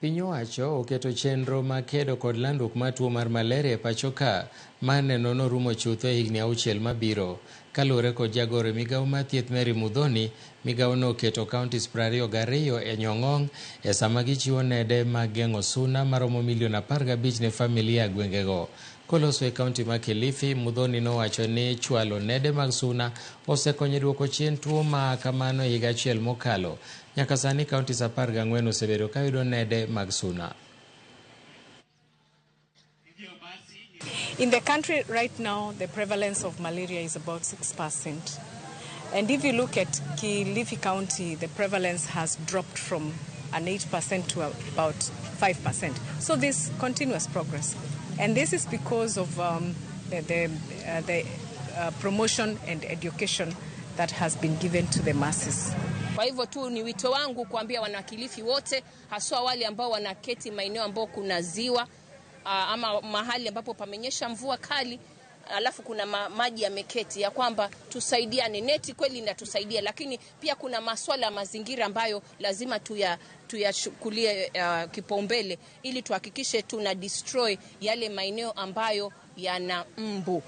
Piny owacho oketo chenro mag kedo kod landruok mar tuo mar malaria e pacho ka ma neno norumo chutho e higni 6 mabiro. Kaluwore kod jagoro e migawo mar thieth Mary Muthoni, migawo no oketo counties 22 e nyong'ong' e sama gichiwo nede mag geng'o suna maromo milion 15 ne familia e gwengego. Koloso e kaunti ma Kilifi, Muthoni nowacho ni chwalo nede mag suna osekonyo e duoko chien tuo ma kamano e higa achiel mokalo. Nyaka sani counties 14 osebedo kayudo nede mag suna. In the country right now, the prevalence of malaria is about 6%. And if you look at Kilifi County, the prevalence has dropped from an 8% to about 5%. So this continuous progress. And this is because of the promotion and education that has been given to the masses. Kwa hivyo tu ni wito wangu kuambia wanakilifi wote, haswa wale ambao wanaketi maeneo ambao kuna ziwa ama mahali ambapo pamenyesha mvua kali alafu kuna maji yameketi, ya kwamba tusaidiane. Neti kweli inatusaidia, lakini pia kuna maswala ya mazingira ambayo lazima tuyachukulie kipaumbele ili tuhakikishe tuna destroy yale maeneo ambayo yana mbu.